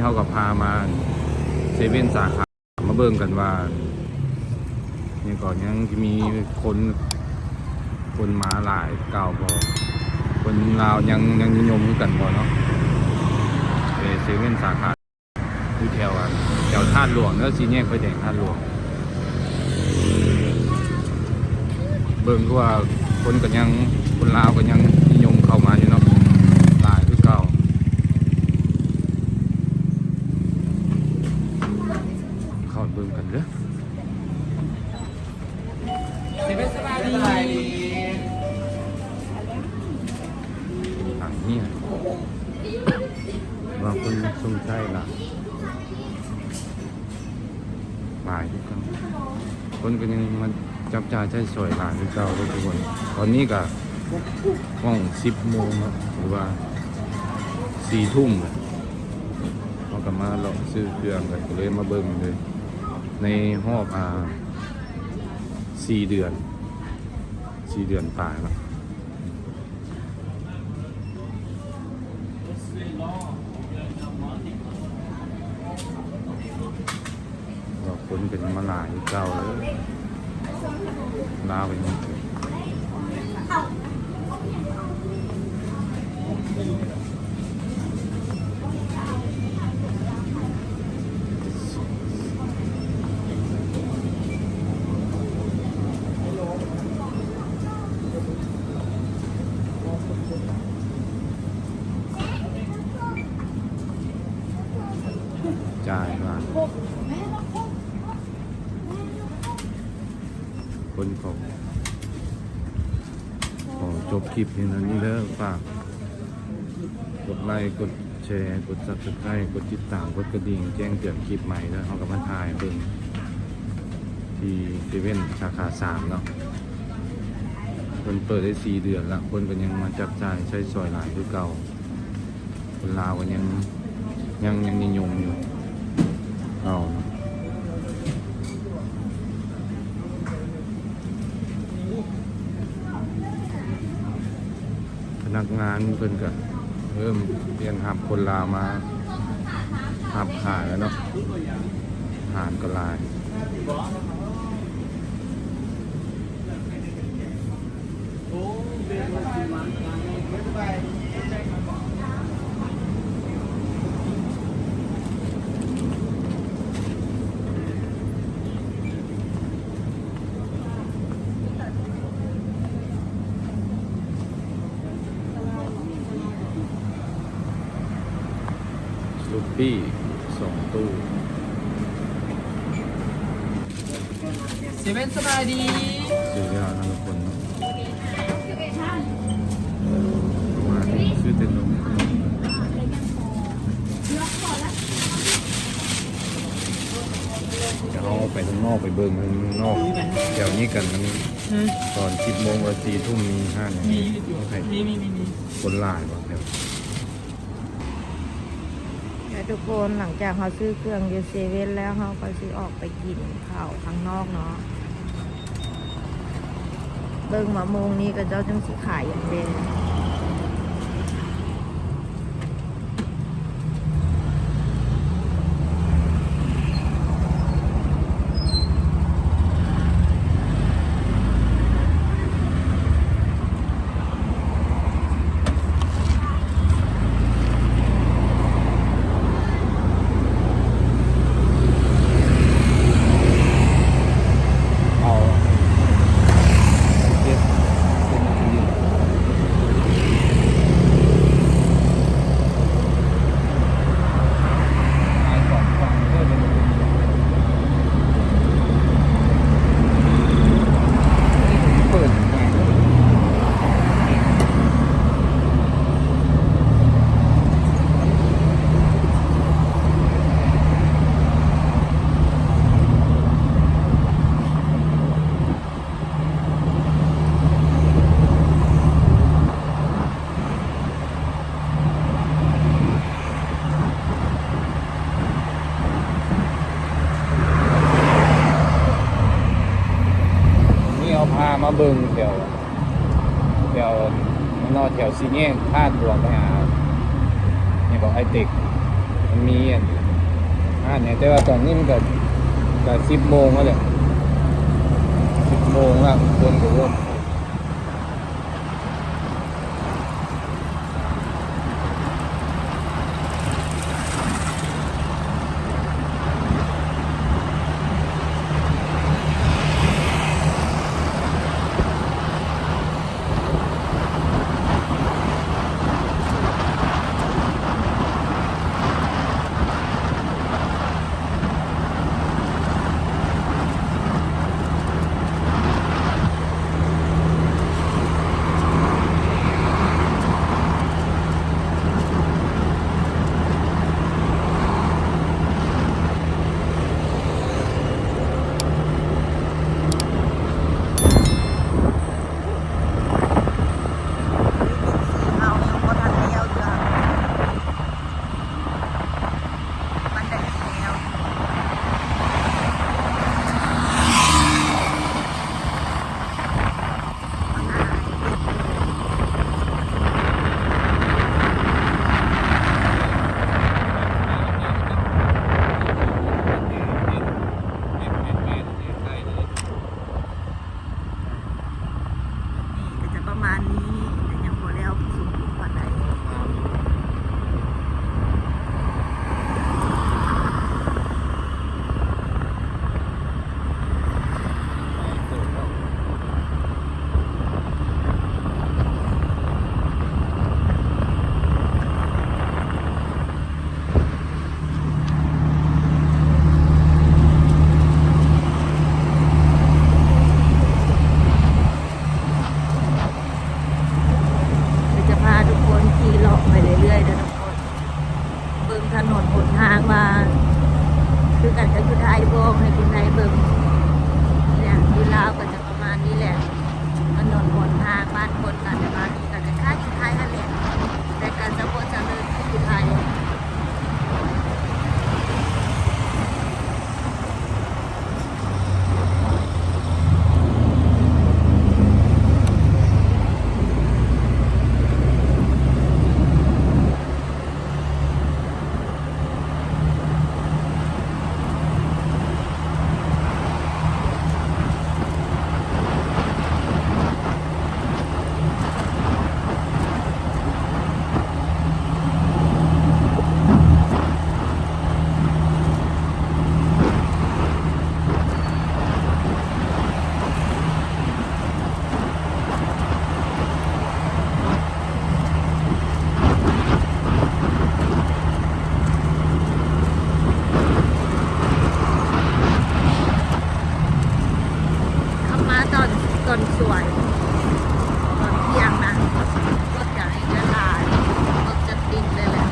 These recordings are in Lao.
ເຮົາກໍພາມາເຊເວັນສາຂາ ມາເບິ່ງກັນວ່າ ນີ້ກໍຍັງຊິມີຄົນ ຄົນມາຫຼາຍຄືເກົ່າບໍ່? ຄົນລາວຍັງ ຍັງນິຍົມຄືກັນບໍ່ເນາະ? ເອີ ເຊເວັນສາຂາ ຢູ່ແຖວ ອັນ ແຖວທາດຫຼວງເດີ ສີ່ແຍກໄຟແດງທາດຫຼວງ. ເບິ່ງຄືວ່າຄົນກໍຍັງ ຄົນລາວກໍຍັງນິຍົມເຂົ້າມາຢູ່ເນາະ ຫຼາຍຄືເກົ່າ. ເຂົ້າໄປເບິ່ງກັນເດີ. ສະບາຍດີ ອັນນີ້ ວ່າຄົນຊົມໃຊ້ຫຼາຍ ຫຼາຍຄືກັນ ຄົນກໍຍັງມາຈັບຈ່າຍໃຊ້ສອຍຫຼາຍຄືເກົ່າເດ້ທຸກຄົນ. ຕອນນີ້ກໍຫ້ອງສິບໂມງເນາະ ຫຼືວ່າສີ່ທຸ່ມແລ້ວ. ເຮົາກໍມາເລາະຊື້ເຄື່ອງກັນ ກໍເລີຍມາເບິ່ງເລີຍ ໃນຮອບ ອ່າ ສີ່ເດືອນ ສີ່ເດືອນປາຍເນາະ. ວ່າຄົນກໍຍັງມາຫຼາຍຄືເກົ່າເລີຍ ລາວກໍຍັງ ຈ່າຍວ່າ ຄົນຂອງ ຂໍຈົບຄລິບພຽງເທົ່ານີ້ເດີ. ຝາກກົດໄລ ກົດແຊ ກົດ Subscribe ກົດຕິດຕາມ ກົດກະດິ່ງ ແຈ້ງເຕືອນຄລິບໃໝ່ເດີ. ເຮົາກໍມາຖ່າຍເບິ່ງທີ່ເຊເວັນສາຂາສາມເນາະ ເພິ່ນເປີດໄດ້ສີ່ເດືອນລະ ຄົນກໍຍັງມາຈັບຈ່າຍໃຊ້ສອຍຫຼາຍຄືເກົ່າ. ຄົນລາວກໍຍັງ ຍັງ ຍັງນິຍົມຢູ່ເກົ່າເນາະ. ພະນັກງານເພິ່ນກໍເລີ່ມປ່ຽນຮັບຄົນລາວມາຮັບຂາຍແລ້ວເນາະ ຮ້ານກໍຫຼາຍ. ລູປີ້ສອງຕູ້. ເຊເວັນ ສະບາຍດີ. ຊື້ຢານຳຄົນເນາະ ມາຊື້ແຕ່ນົມຂະໜົມ. ດຽວເຮົາໄປທາງນອກ ໄປເບິ່ງທາງນອກແຖວນີ້ກັນ. ມັນ ຮະ? ຕອນສິບໂມງ ຫຼື ສີ່ທຸ່ມ ມີຮ້ານຫຍັງ? ມີຢູ່ ມີ ມີ ມີ ມີ. ຄົນຫຼາຍບໍ່ແຖວ? ແລ້ວທຸກຄົນ ຫຼັງຈາກເຮົາຊື້ເຄື່ອງຢູ່ເຊເວັນແລ້ວ ເຮົາກໍຊິອອກໄປກິນເຂົ້າທາງນອກເນາະ. ເບິ່ງວ່າໂມງນີ້ເຂົາເຈົ້າຈັ່ງຊິຂາຍຫຍັງແດ່. ເອົາ ເຈັດ ເຈັດນາທີ. ນີ້ເຮົາພາມາເບິ່ງແຖວ ແຖວ ເນາະ ແຖວສີ່ແຍກທາດຫຼວງ ໄປຫາ ຫຍັງເກາະ ໄອເຕັກ ມັນມີອັນ ອັນນີ້ ແຕ່ວ່າຕອນນີ້ມັນກໍ ກໍສິບໂມງແລ້ວແຫຼະ ສິບໂມງແລ້ວ ຄົນກໍເລີ່ມ ນີ້ກໍຈະປະມານນີ້ ແຕ່ຍັງບໍ່ແລ້ວສົມບູນປານໃດ. ດຽວຈະພາທຸກຄົນຂີ່ເລາະໄປເລື້ອຍໆເດີທຸກຄົນ ເບິ່ງຖະໜົນຫົນທາງວ່າຄືກັນກັບຢູ່ໄທບໍ່ ໃຫ້ຄົນໄທເບິ່ງ. ນີ້ແຫຼະ ຢູ່ລາວກໍຈະປະມານນີ້ແຫຼະ ຖະໜົນຫົນທາງບ້ານຄົນກໍຈະປະມານນີ້ ກໍຄ້າຍໆຢູ່ໄທຫັ້ນແຫຼະ ແຕ່ກໍຈະບໍ່ຈະເລີນຄືຢູ່ໄທ. ຂັບມາຕອນ ຕອນສວຍ ຕອນທ່ຽງນະ ລົດກະຫຼາຍ ລົດຈະຕິດເລີຍແຫຼະ.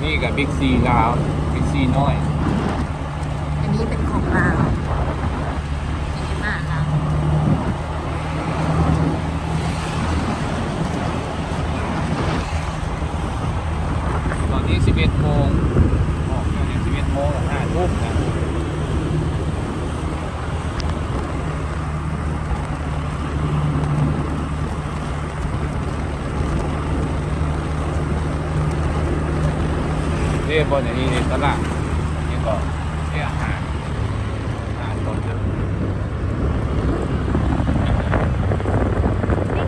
ນີ້ກໍບິກຊີລາວ ບິກຊີນ້ອຍ ອັນນີ້ເປັນຂອງລາວ ມີມາລາວ. ຕອນນີ້ສິບເອັດໂມງ ອອກແຕ່ສິບເອັດໂມງ ຫ້າທຸ່ມນະ. ເດ້ ບ່ອນອັນນີ້ເດ້ ຕະຫຼາດ ຫຍັງເກາະ ເດ້ ອາຫານ ອາຫານຕອນດຶກ.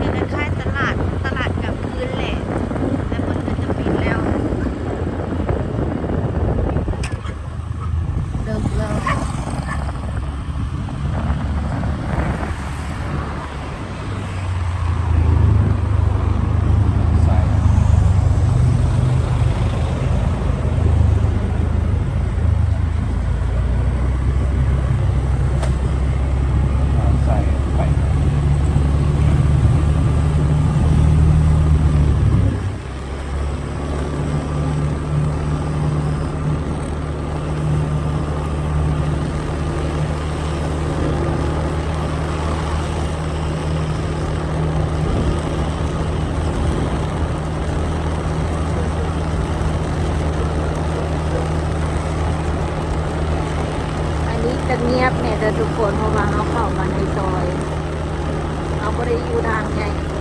ນີ້ກໍຄ້າຍໆຕະຫຼາດ ຕະຫຼາດກາງຄືນແຫຼະ ແຕ່ເພິ່ນກໍຈະປິດແລ້ວ. ເລີກແລ້ວ. ໃສ່ ຈະງຽບແດ່ເດີທຸກຄົນ ເພາະວ່າເຮົາເຂົ້າມາໃນຊອຍ ເຮົາບໍ່ໄດ້ຢູ່ທາງໃຫຍ່.